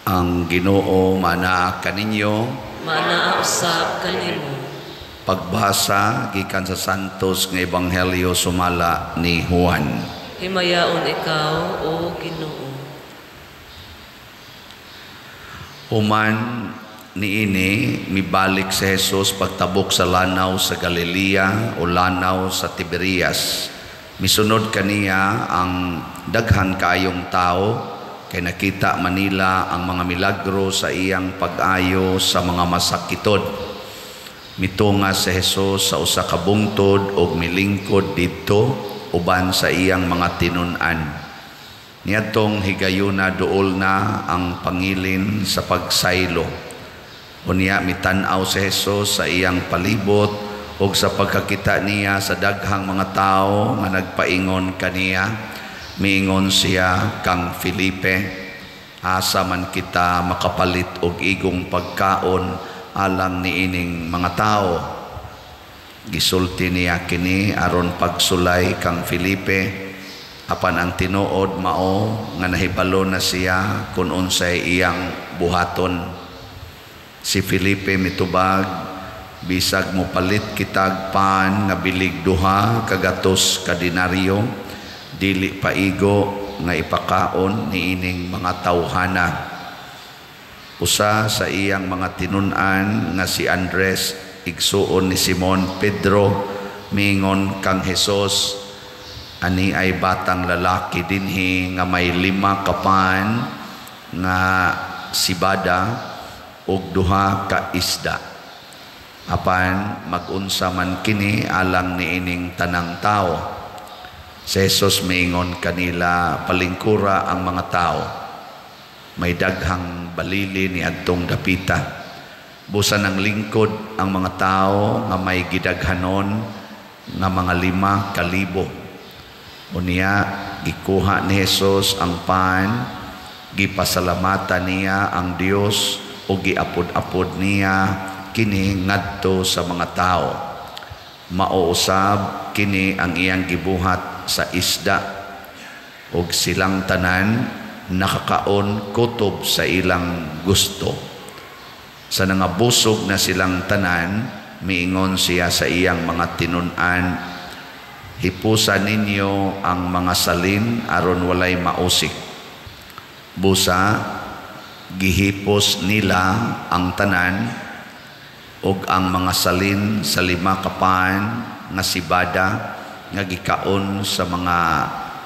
Ang Ginoo manaa kaninyo. Maanaa usab kanimo. Pagbasa gikan sa Santos nga Ebanghelyo sumala ni Juan. Himayaon ikaw, o Ginoo. Human niini mibalik si Jesus pagtabok sa lanaw sa Galilea o lanaw sa Tiberias. Misunod kaniya ang daghan kaayong tao kay nakita manila ang mga milagro sa iyang pag-ayo sa mga masakitod. Mitunga si Jesus sa usa ka bungtod og milingkod didto uban sa iyang mga tinun-an. Niadtong higayuna duol na ang pangilin sa pagsaylo. Unya mitan-aw si Jesus sa iyang palibot ug sa pagkakita niya sa daghang mga tawo nga nagpaingon kaniya, miingon siya kang Felipe, asa man kita makapalit og igong pagkaon alang niining mga tawo? Gisulti niya kini aron pagsulay kang Felipe, apan ang tinuod mao nga nahibalo na siya kun unsay iyang buhaton. Si Felipe mitubag, bisag mopalit kitag pan nga bilig 200 ka denaryo, dili paigo nga ipakaon niining mga tawhana. Usa sa iyang mga tinun-an nga si Andres, igsuon ni Simon Pedro, miingon kang Hesus, ani ay batang lalaki dinhi nga may 5 ka pan nga sibada ug 2 ka isda. Apan magunsa man kini alang niining tanang tao. Si Jesus miingon kanila, palingkura ang mga tao. May daghang balili ni adtong dapita. Busan ang lingkod ang mga tao nga may gidaghanon nga mga 5,000. Unya gikuha ni Jesus ang pan, gipasalamatan niya ang Dios ug giapod-apod niya kini ngadto sa mga tao. Mao usab kini ang iyang gibuhat sa isda, ug silang tanan nakakaon kutob sa ilang gusto. Sa nangabusog na silang tanan, miingon siya sa iyang mga tinun-an, hipusa ninyo ang mga salin aron walay mausik. Busa gihipos nila ang tanan ug ang mga salin sa 5 ka pan nga sibada nga gikaon sa mga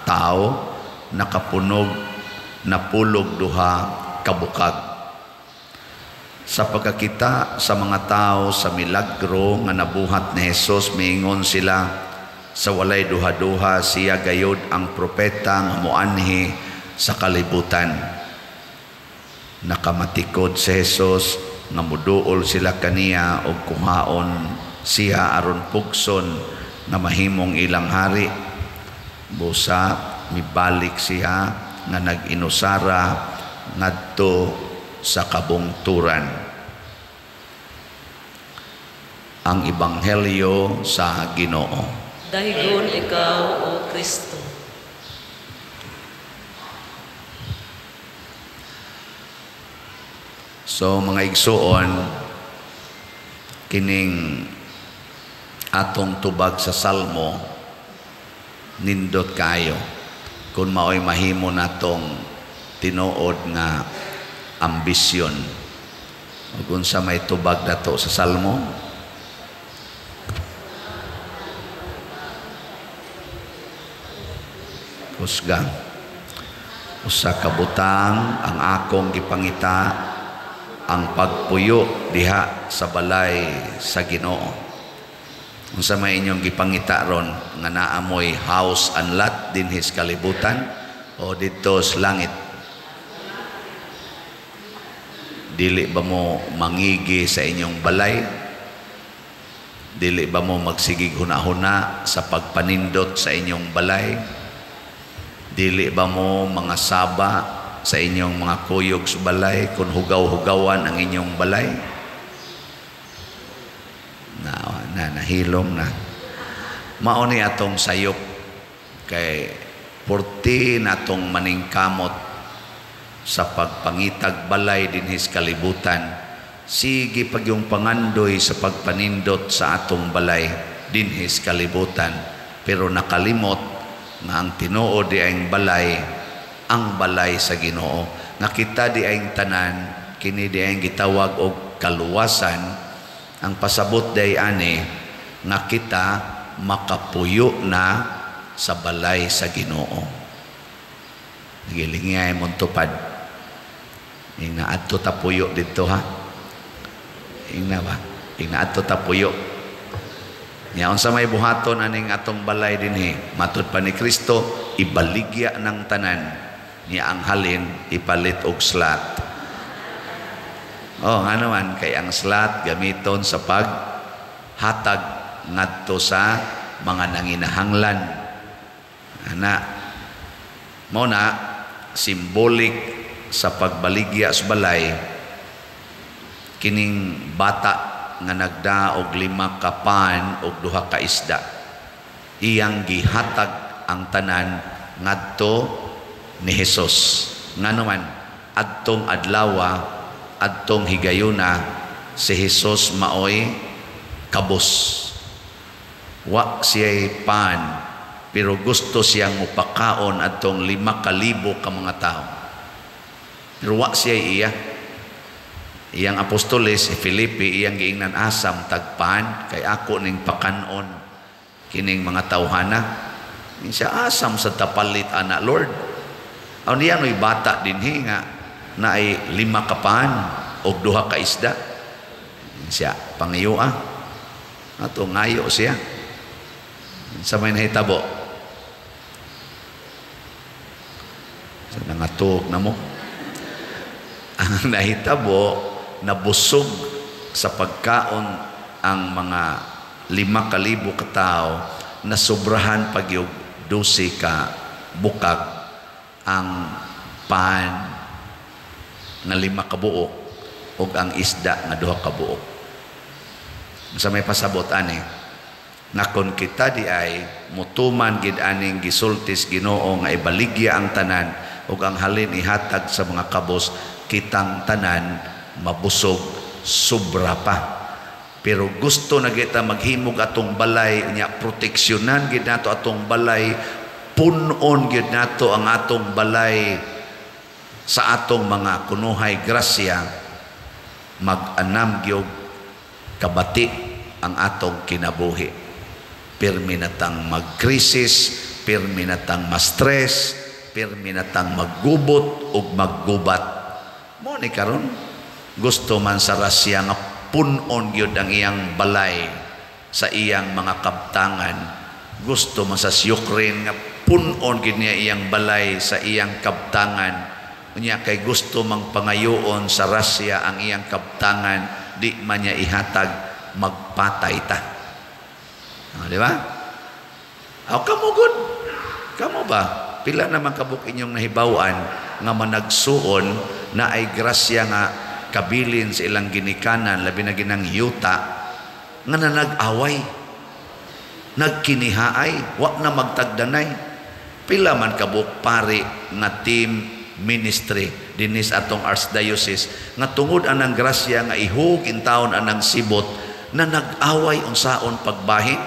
tao nakapunog napulog 2 ka bukag. Sa pagkakita sa mga tao sa milagro nga nabuhat ni Jesus, miingon sila, sa walay duha-duha siya gayod ang propeta nga moanhi sa kalibutan. Nakamatikod si Jesus nga muduol sila kaniya og kuhaon siya aron pugson nga mahimong ilang hari. Busa mibalik siya nga nag-inusara ngadto sa kabungturan. Ang Ebanghelyo sa Ginoo. Dahigon ikaw, O Kristo. So mga igsuon, kining atong tubag sa Salmo nindot kayo kung maoy mahimo natong tinuod nga ambisyon. Ug unsa may tubag nato sa Salmo? Kusga. Usa ka butang ang akong gipangita, ang pagpuyo diha sa balay sa Ginoo. Unsa may inyong gipangita ron nga naamoy house and lot dinhi sa kalibutan o didto sa langit? Dili ba mo mangigi sa inyong balay? Dili ba mo magsigig hunahuna sa pagpanindot sa inyong balay? Dili ba mo mga saba sa inyong mga kuyog sa balay kung hugaw-hugawan ang inyong balay? Na, na nahilom na. Mao ni atong sayop kay purti natong maningkamot Sa pagpangitag balay dinhi sa kalibutan, sige pag yung pangandoy sa pagpanindot sa atong balay dinhi sa kalibutan, pero nakalimot nga ang tinuod di ang balay, ang balay sa Ginoo. Nga kita di ang tanan kini di ang gitawag og kaluwasan. Ang pasabot day ani nga kita makapuyo na sa balay sa Ginoo. Gilingay mong tupad. Ingna adto ta puyo didto ha. Ingna ba? Ingna adto ta puyo. Nya unsa may buhaton aning atong balay dinhi? Matud pa ni Kristo, ibaligya ng tanan. Nya ang halin ipalit og slat. Oh, ngano man kay ang slat gamiton sa paghatag ngadto sa mga nanginahanglan. Ana, mao na symbolic sa pagbaligya sa balay kining bata nga nagda og 5 ka pan og 2 ka isda. Iyang gihatag ang tanan ngadto ni Hesus. Ngano man adtong adlawa, adtong higayuna, si Hesus maoy kabos. Wa siya'y pan, pero gusto siyang mupakaon adtong 5,000 ka mga tao. Pero wa siya iya. Iyang apostoles, si Felipe, iyang giingnan, asam tagpan, kay ako ning pakanon kining mga tawhana. Siya, asam sa tapalit ana Lord. Aw niya no'y bata dinhi nga naay 5 ka pan og 2 ka isda. Siya, pangayoa. Ato ngayo siya. Sa may nahitabo. Sa nangatuog na mo. Ang nahitabo, nabusog sa pagkaon ang mga 5,000 katao, nasubrahan pagyog 12 ka bukag ang pan nga 5 ka buok ug ang isda nga 2 ka buok. Sa may pasabot ani, na kon kita di ay mutuman gid aning gisultis Ginoo nga ibaligya ang tanan ug ang halin ihatag sa mga kabos, kitang tanan mabusog sobra pa. Pero gusto na kita maghimog atong balay nya, proteksyonan gid nato atong balay, punon gid nato ang atong balay sa atong mga kunuhay grasya, mag-anam gyud kabati ang atong kinabuhi. Pirmi natang magkrisis, pirmi natang ma-stress, pirmi natang maggubot ug maggubat. Mo ni karon gusto man sa Russia nga punon gyud ang iyang balay sa iyang mga kabtangan. Gusto man sa Ukraine nga punon gyud niya iyang balay sa iyang kabtangan. Unya kay gusto mang pangayoon sa Russia ang iyang kabtangan, di man niya ihatag, magpatay ta. Ah, di ba? Aw, kamo gud. Kamo ba? Pila naman kabuk inyong nahibaw-an nga managsuon na ay grasya nga kabilin sa ilang ginikanan, labi na ginang yuta, nga nanag-away, nagkinihaay, wa na magtagdanay. Pila man kabuk pari nga team ministry dinis atong archdiocese nga tungod anang grasya nga ihug in taon anang sibot na nag-away unsaon pagbahin.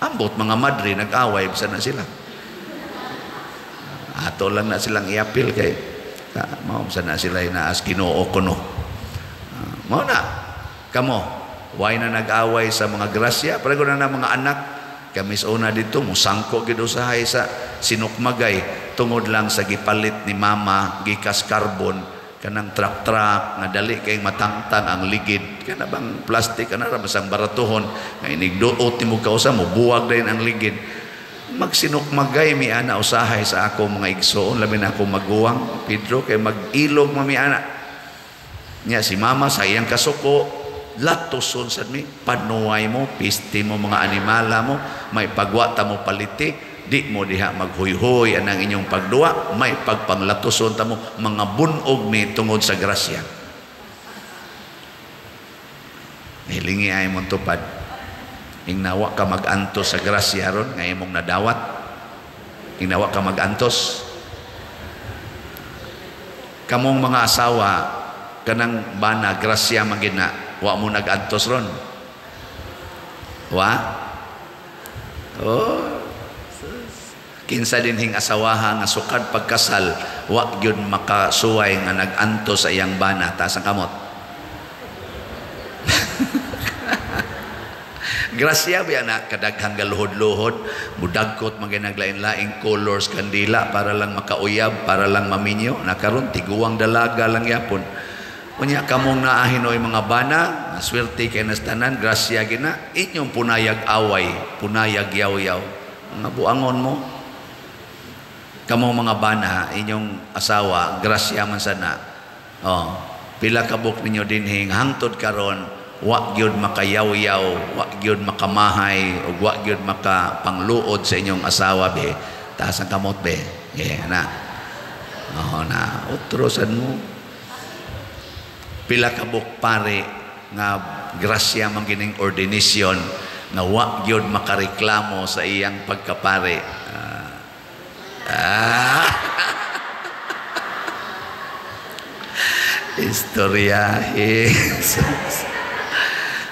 Ambot mga madre nag-away bisan na sila. Ato lang na silang iapil kay mao bisan na sila inaas Ginoo kuno. Mao na kamo way na nag-away sa mga grasya, pareho na na mga anak. Kami sa una dito musangko gid usahay sa sinukmagay tungod lang sa gipalit ni mama gikas carbon kanang truck-truck nga dali kay matangtang ang ligid, kana bang plastic kana ra masang baratuhon nga inigduot nimo kausa mo buwag dayon ang ligid. Magsinukmagay mi ana usahay sa ako mga igsoon, labi na ako maguwang Pedro kay mag-ilog mami ana. Nya si mama sa iyang kasuko latuson sad mi, panuway mo, pisti mo mga animala mo, may pagwa ta mo paliti, di mo diha maghuyhoy anang inyong pagduwa, may pagpanglatuson ta mo, mga bunog mi tungod sa grasya. Hilingi ay mong tupad. Ingnawa ka mag-antos sa grasya ron, nga imong nadawat. Ingnawa ka mag-antos. Kamong mga asawa, kanang bana, grasya man gid na, wa mo nag-antos ron. Wa? Oh. Kinsa dinhing asawaha nga sukad pagkasal, wa gyud makasuway nga nag-antos sa iyang bana, taas ang kamot. Grasya ba na kadaghang galuhod-luhod, mudagkot man gyud naglain-laing colors kandila para lang makauyab, para lang maminyo. Nakaron tiguang dalaga lang yapon. Unya kamong naahinoy mga bana, swerte kay nas tanan, grasya gina, inyong punayag away, punayag yaw-yaw. Mga buangon mo. Kamong mga bana, inyong asawa, grasya man sana. Oh, pila ka buok ninyo dinhi hangtod karon wa gyud makayaw-yaw, wa gyud makamahay, ug wa gyud makapangluod sa inyong asawa be. Taas ang kamot be. Yeah, na. Oh, na utrosan mo. Pila ka buok pare nga grasya man gining ordination nga wa gyud makareklamo sa iyang pagkapare. Istorya Jesus.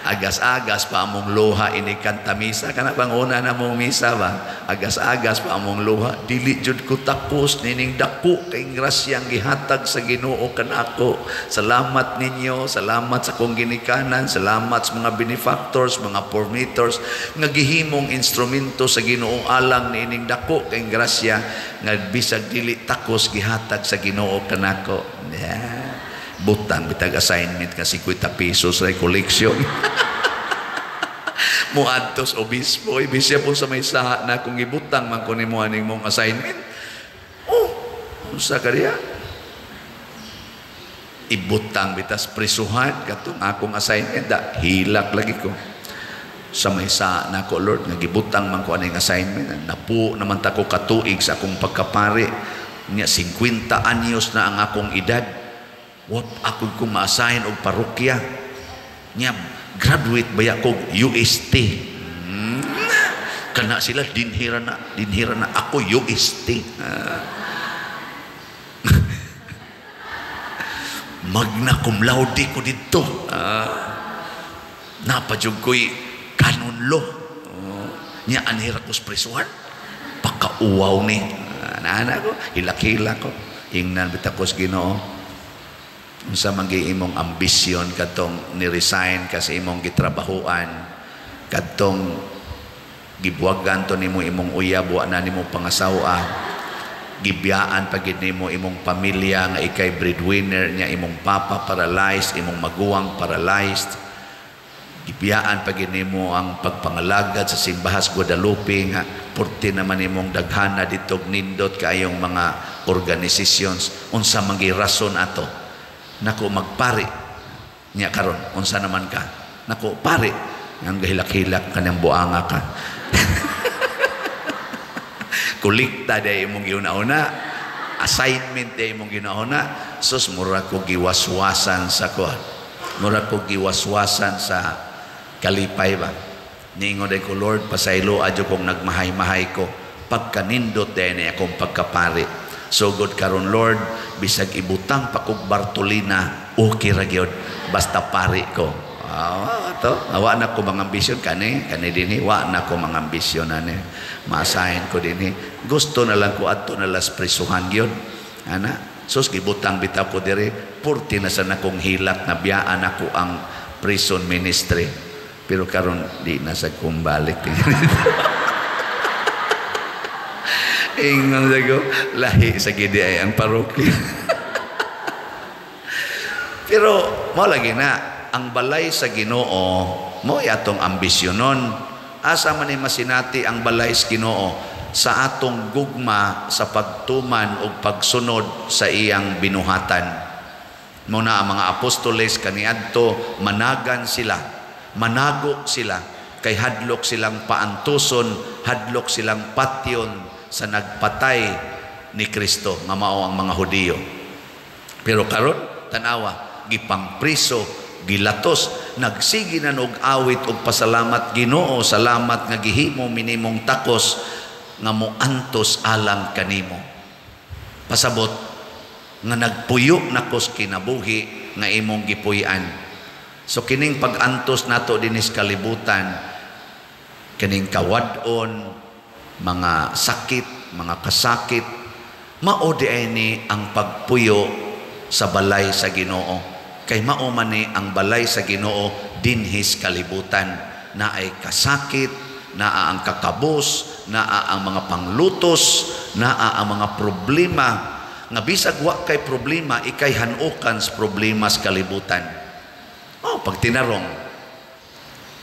Agas-agas pa among luha ini kanta misa kana bang una na mong misa ba? Agas-agas pa among luha, dili jud ko takos nining dako kay grasyang gihatag sa Ginoo kanako. Salamat ninyo, salamat sa akong ginikanan, salamat sa mga benefactors, mga formators nga gihimong instrumento sa Ginoo alang niining dako kay grasya nga bisag dili takos gihatag sa Ginoo kanako. Yeah. Butang bitag assignment kasi 50 pesos ra collection. Muadtos obispo, ibig siya po sa may saha na kung ibutang man ko nimo aning mong assignment. Oh, unsa ka diya? Ibutang bitas prisuhan katong akong assignment da hilak lagi ko. Sa may saha na ko Lord nga gibutang man ko aning assignment. Napu naman ta ko katuig sa akong pagkapare. Nya 50 anyos na ang akong edad. What ako kung ma-assign og parokya. Nya graduate ba ako UST? Kana sila dinhira na ako UST. Magna cum laude ko didto. Napadyog ko'y canon law. Nya anhira ko sa prisuhan. Pakauwaw ni. Nana ko, hilak-hilak ko. Ingnan bitaw ko sa Ginoo. Unsa man gyud imong ambisyon kadtong ni-resign ka sa imong gitrabahoan, kadtong gibuwagan to nimo imong uyab, wa na nimo pangasawa, gibiyaan pa gid nimo imong pamilya nga ikay breadwinner niya, imong papa paralyzed, imong maguwang paralyzed, gibiyaan pa gid nimo ang pagpangalagad sa simbahas Guadalupe nga purti naman imong daghana ditog nindot kaayong mga organizations. Unsa man gyud rason ato? Nako magpari niya karon, unsa naman ka? Nako pare, ang gahilak-hilak kanang buanga ka. Kolekta day imong giuna-una, assignment day imong giuna-una. Sus, mura ko giwaswasan sa kuan. Mura ko giwaswasan sa kalipay ba. Niingon day ko, Lord, pasaylo adyo kong nagmahay-mahay ko. Pagkanindot day ni akong pagkapari. Sugod karon Lord, bisag ibutang pa kog Bartolina, okay ra gyud basta pari ko. To, wa na ko mga ambisyon kani, kani dinhi, wa na ko mga ambisyon ani. Ma-assign ko dinhi. Gusto na lang ko adto na las prisuhan gyud. Ana, sus gibutang bitaw ko diri, purti na sa nakong hilak na biyaan ako ang prison ministry. Pero karon di na sa kumbalik. Ingon sa ko, lahi sa gidi ay ang parokya. Pero mo lagi na ang balay sa Ginoo mo atong ambisyonon. Asa man ni masinati ang balay sa Ginoo? Sa atong gugma sa pagtuman ug pagsunod sa iyang binuhatan. Mo na ang mga apostoles kaniadto managan sila, manago sila kay hadlok silang paantuson, hadlok silang patyon sa nagpatay ni Kristo nga mao ang mga Hudiyo. Pero karon tan-awa, gipangpriso, gilatos, nagsige na og awit og pasalamat Ginoo, salamat nga gihimo minimong takos nga moantos alang kanimo. Pasabot Nga nagpuyo nako sa kinabuhi nga imong gipuy-an. So kining pag-antos nato dinis kalibutan, kining kawad-on, mga sakit, mga kasakit, mao di ay ni ang pagpuyo sa balay sa Ginoo. Kay mao man ni ang balay sa Ginoo dinhis kalibutan, naay kasakit, naa ang kakabos, naa ang mga panglutos, naa ang mga problema nga bisag wa kay problema, ikay hanukan sa problema sa kalibutan. Oh, pag tinarong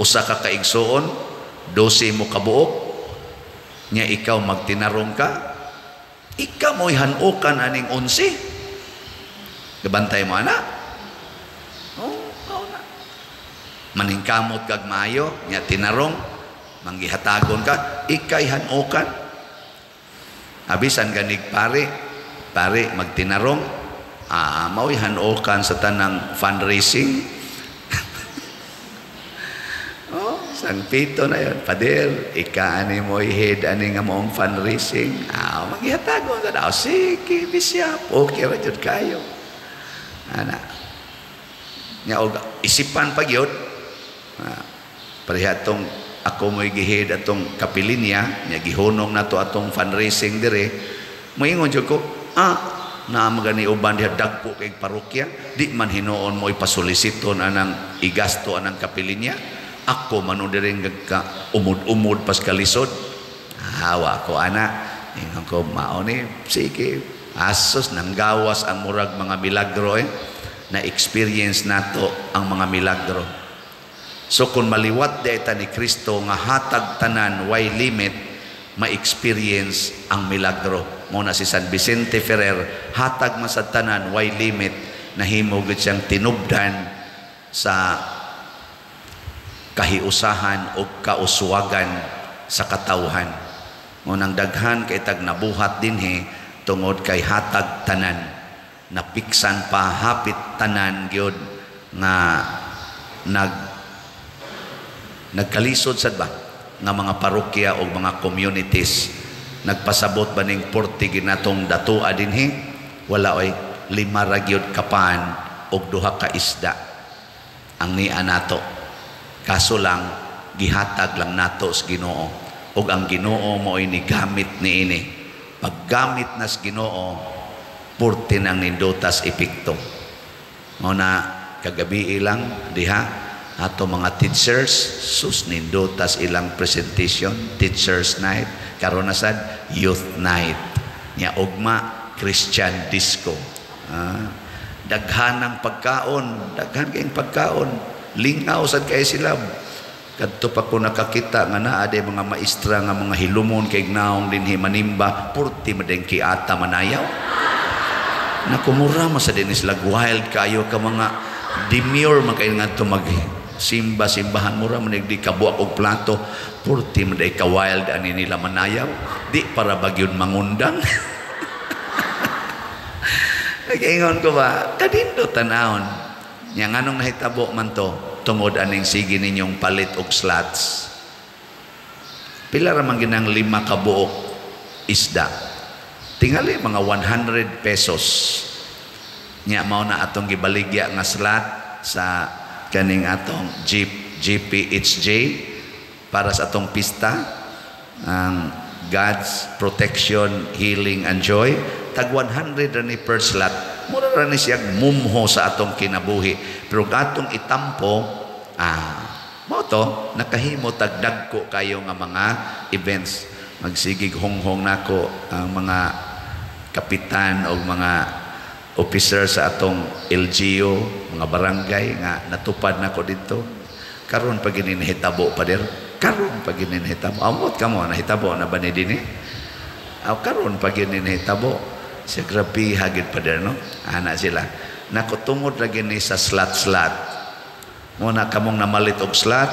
usa ka kaigsuon, 12 mo kabuok nya, ikaw magtinarong ka, ikaw mo'y hanukan aning 11. Gabantay mo ana. Oh, mao na. Maningkamot kag maayo nya, tinarong manggihatagon ka, ikay hanukan. Abisan ganig pare, pare magtinarong, mao'y hanukan sa tanang fundraising. Oh, San Pito na yun. "Pader, ika ani mo head ani nga moong fundraising." Maghihatagon sa daw. "Sige, bisyap. Okay ra jud kayo." Ana. Nya og isipan pa gyud. Pareha atong ako mo'y gihead atong kapilinya, nya gihunong nato atong fundraising dire. Moingon jud ko, "Naa magani uban diha, dagko kay parokya, di man hinuon mo ipasolisiton anang igasto anang kapilinya. Ako man diri ka umod-umod pas kalisod." Hawa ko ana. Ingon ko, "Mao ni, sige." Asos nanggawas ang murag mga milagro eh. Na experience nato ang mga milagro. So kung maliwat di ta ni Kristo nga hatag tanan, way limit, ma-experience ang milagro. Mo na si San Vicente Ferrer, hatag man sa tanan, way limit, nahimo gid siyang tinubdan sa kahiusahan o kauswagan sa katawhan. Mo nang daghan kay tag nabuhat dinhi tungod kay hatag tanan. Napiksan pa hapit tanan gyud nga nagkalisod sad ba nga mga parokya o mga communities. Nagpasabot ba ning 40 ginatong datua dinhi? Wala oy, lima ra gyud ka pan og duha ka isda ang nia nato. Kaso lang gihatag lang nato sa Ginoo ug ang Ginoo mo'y nigamit niini. Paggamit nas Ginoo, purti nang nindutas epekto. Mao na kagabi lang diha ato mga teachers, sus, nindutas ilang presentation, Teachers Night. Karon na sad Youth Night nya, ugma Christian Disco. Daghan ang pagkaon, daghan kayong pagkaon, lingaw sad kay sila. Kadto pa ko nakakita nga naa day mga maestra nga mga hilumon kay naong dinhi manimba, purti madeng kiata manayaw. Nakumura man sa dinis lag wild kayo ka, mga demure man kayo ngadto mag simba simbahan, mura man di kabuak og plato, purti man ka wild ani nila manayaw, di para bagyon mangundang. Nag-ingon ko ba, kadindo tanawon nya. Nganong nahitabo man to? Tungod aning sige ninyong palit og slots. Pila ra man ginang lima ka buok isda? Tingali mga 100 pesos. Nya mao na atong gibaligya nga slot sa kaning atong Jeep GPHJ para sa atong pista, ang God's Protection, Healing and Joy. Tag 100 ra ni per slot. Mura ra ni siya mumho sa atong kinabuhi, pero atong itampo, mao to nakahimo tag dagko kayo nga mga events. Magsigig honghong nako ang mga kapitan o mga officer sa atong LGU, mga barangay nga natupad nako dito. Karon pa gini nahitabo, pader. Karon pa gini nahitabo. Amot kamo, nahitabo na ba ni dinhi? Aw, karon pa gini nahitabo. Siya grabe hagid, pader, no? Ana sila. Nako, tungod ra gini sa slot-slot. Mo na kamong namalit og slot,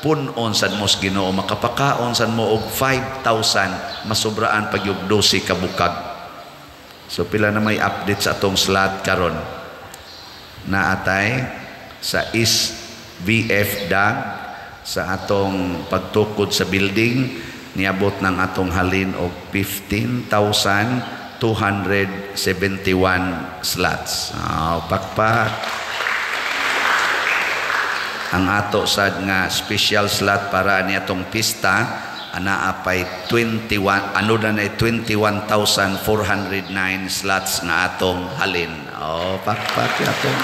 pun-on sad mo sa Ginoo, makapakaon sad mo og 5,000, masobraan pag yung 12 ka bukag. So pila na may update sa atong slot karon? Naatay sa SVF DAG sa atong pagtukod sa building, niabot ng atong halin og 15,200. 271 slots. Oh, pakpak. Ang ato sad nga special slot para ani atong pista anaa pay 21, ano na na, 21,409 slots nga atong halin. Oh, pakpak atong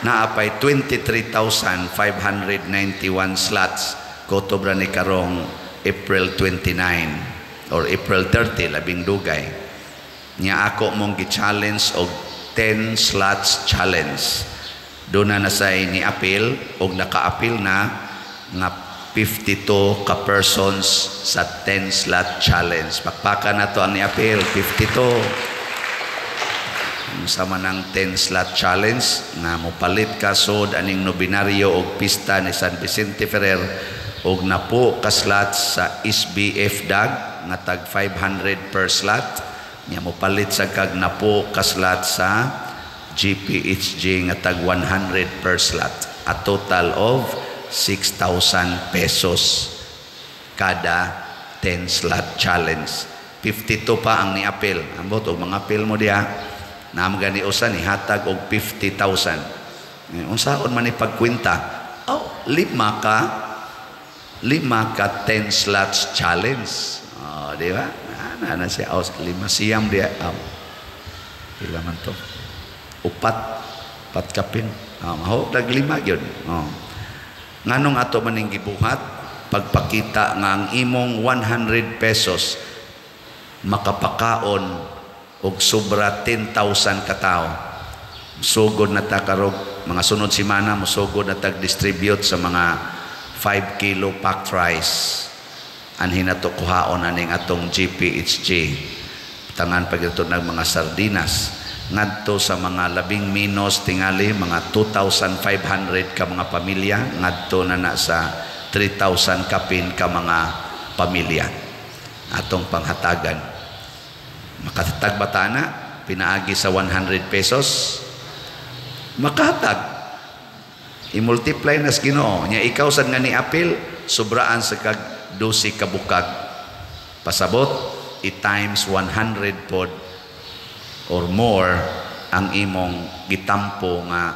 naa pay 23,591 slots kutob ra ni karong April 29 or April 30, labing dugay. Nya ako mong gi-challenge og 10 slots challenge. Doon na nasay ni apil og naka-apil na nga 52 ka persons sa 10 slot challenge. Pakpakan na to ang ni-apil, 52. Sa manang 10 slot challenge nga mopalit ka sod aning nobinaryo og pista ni San Vicente Ferrer og napo ka slots sa SBF DAG nga tag 500 per slot, nya mopalit sa kag napo ka slot sa GPHG nga tag 100 per slot, a total of 6,000 pesos kada 10 slot challenge. 52 pa ang ni-apil. Ambot og mga apil mo diha na gani usa ni hatag og 50,000. Unsaon man ni pagkwenta? Oh, lima ka 10 slots challenge. Oh, di ba? Na, na siya. Oh, lima siyam diha. Oh. Pila man to? Upat. Upat kapin. Oh, maho lima gyud. Oh. Nganong ato maning gibuhat? Pagpakita nga ang imong 100 pesos makapakaon og sobra 10,000 katao. Sugod na ta karog mga sunod semana, mosugod na tag distribute sa mga 5 kilo packed rice. Anhin nato kuhaon aning atong GPHG. Tangan pag ito ng mga sardinas ngadto sa mga labing minos tingali mga 2,500 ka mga pamilya ngadto na na sa 3,000 kapin ka mga pamilya atong panghatagan. Makatatag ba ta na pinaagi sa 100 pesos? Makahatag. I-multiply na sa Ginoo nya. Ikaw sad nga ni apil, sobraan sa kag 12 ka bukag. Pasabot, i-times 100 pod or more ang imong gitampo nga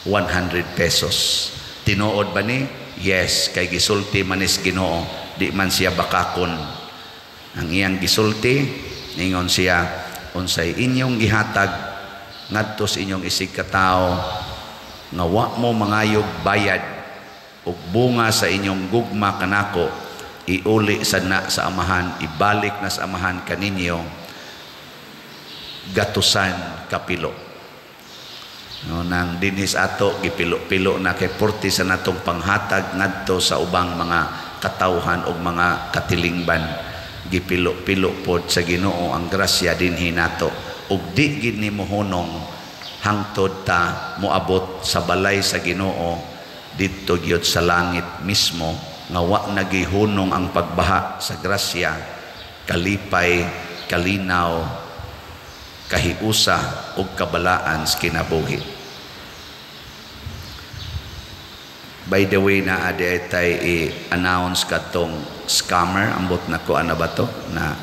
100 pesos. Tinuod ba ni? Yes, kay gisulti manis Ginoo, di man siya bakakon. Ang iyang gisulti, ningon siya, unsay inyong gihatag ngadto sa inyong isig katawo nga wa mo mangayog bayad ug bunga sa inyong gugma kanako, iuli sad na sa Amahan, ibalik na sa Amahan kaninyo gatusan kapilo. No, nang dinhis ato gipilo-pilo na kay porti sa natong panghatag ngadto sa ubang mga katawhan og mga katilingban. Gipilo-pilo pod sa Ginoo ang grasya dinhi nato ug di gid ni mohunong hangtod ta moabot sa balay sa Ginoo didto gyud sa langit mismo nga wa nagihunong ang pagbaha sa grasya, kalipay, kalinaw, kahiusa ug kabalaan sa kinabuhi. By the way, na adi ay tay i-announce katong scammer, ambot na ko ana ba to na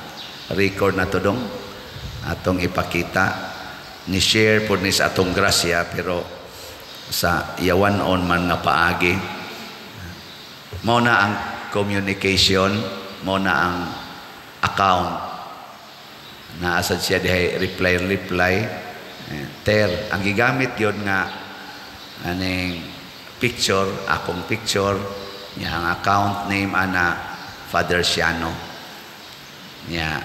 record na to dong atong ipakita ni share pod ni sa atong grasya, pero sa yawan on man nga paagi. Mao na ang communication, mao na ang account. Naasad siya dihay reply reply. Ter ang gigamit yon nga aning picture, akong picture niya, ang account name ana Father Siano. Niya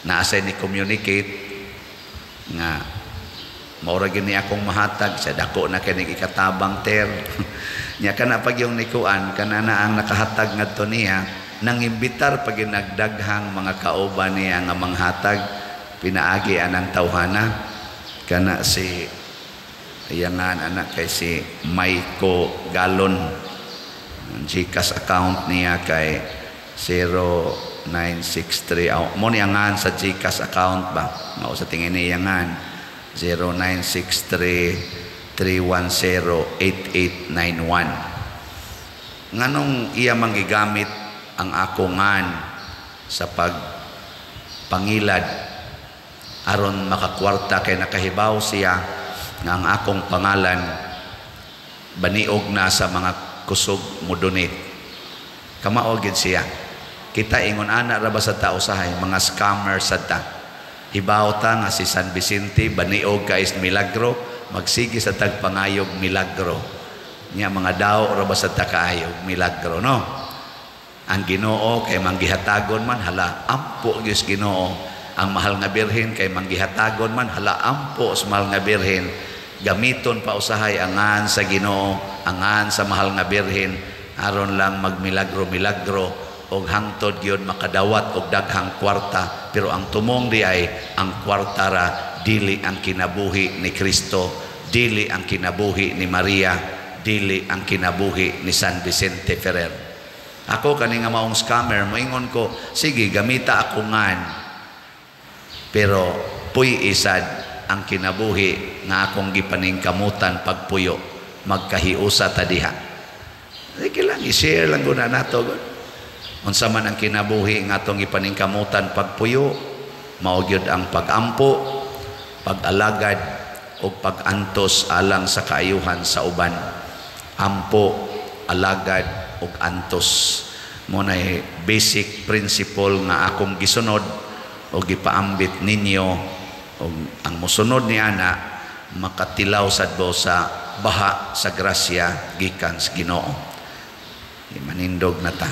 naasay ni communicate nga maura gini akong mahatag sa dako na kini ikatabang, ter. Nya kana pag yung nikuan kana na ang nakahatag ngadto niya, nangimbitar pag nagdaghang mga kauban niya nga manghatag pinaagi anang tawhana. Kana si ayangan anak kay si Maiko Galon. Ang GCash account niya kay 0963. Oh, mo ni angan sa GCash account ba mao sa tingin niya ngan 0963 310 8891. Nganong iya manggigamit ang ako ngan sa pag Pangilad aron makakwarta kay nakahibaw siya nga ang akong pangalan baniog na sa mga kusog mo donate. Kamao gid siya. Kita ingon ana ra ba sa tao usahay, mga scammer sad ta. Hibaw ta nga si San Vicente baniog ka is milagro, magsige sa tagpangayog milagro. Nya mga daw ra ba sa ta kaayo milagro, no? Ang Ginoo kay manggihatagon man, hala, ampo gyud Ginoo. Ang mahal nga Birhen kay manggihatagon man, hala, ampo sa mahal nga Birhen. Gamiton pa usahay ang ngan sa Ginoo, ang ngan sa mahal nga Birhen aron lang magmilagro-milagro og hangtod gyud makadawat og daghang kwarta. Pero ang tumong di ay ang kwarta ra, dili ang kinabuhi ni Kristo, dili ang kinabuhi ni Maria, dili ang kinabuhi ni San Vicente Ferrer. Ako kani nga maong scammer, moingon ko, sige, gamita ako ngan, pero puy isad ang kinabuhi nga akong gipaningkamutan pagpuyo. Magkahiusa ta diha. Sige lang, i-share lang guna nato. Unsa man ang kinabuhi nga atong gipaningkamutan pagpuyo, mao gyud ang pag-ampo, pag-alagad ug pag-antos alang sa kaayuhan sa uban. Ampo, alagad ug antos. Mo nay basic principle nga akong gisunod o gipaambit ninyo, ug ang mosunod ni ana makatilaw sad bo sa baha sa grasya gikan sa Ginoo. Manindog na ta.